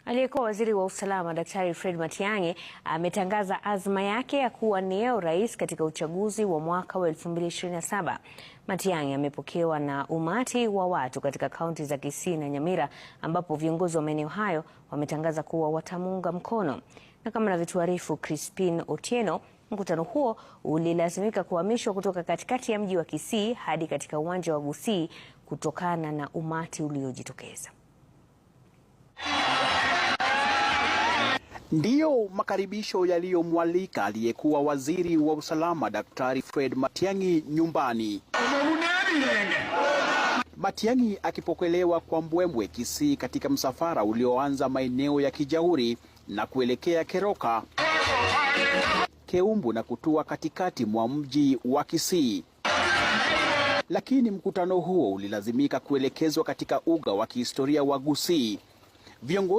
Aliyekuwa waziri wa usalama Daktari Fred Matiang'i ametangaza azma yake ya kuwania urais katika uchaguzi wa mwaka wa 2027. Matiang'i amepokewa na umati wa watu katika kaunti za Kisii na Nyamira ambapo viongozi wa maeneo hayo wametangaza kuwa watamuunga mkono. Na kama anavyotuarifu Crispin Otieno, mkutano huo ulilazimika kuhamishwa kutoka katikati ya mji wa Kisii hadi katika uwanja wa Gusii kutokana na umati uliojitokeza. Ndiyo makaribisho yaliyomwalika aliyekuwa waziri wa usalama Daktari Fred Matiang'i nyumbani. Matiang'i akipokelewa kwa mbwembwe Kisii katika msafara ulioanza maeneo ya Kijauri na kuelekea Keroka, Keumbu na kutua katikati mwa mji wa Kisii. Lakini mkutano huo ulilazimika kuelekezwa katika uga wa kihistoria wa Gusii. Viongozi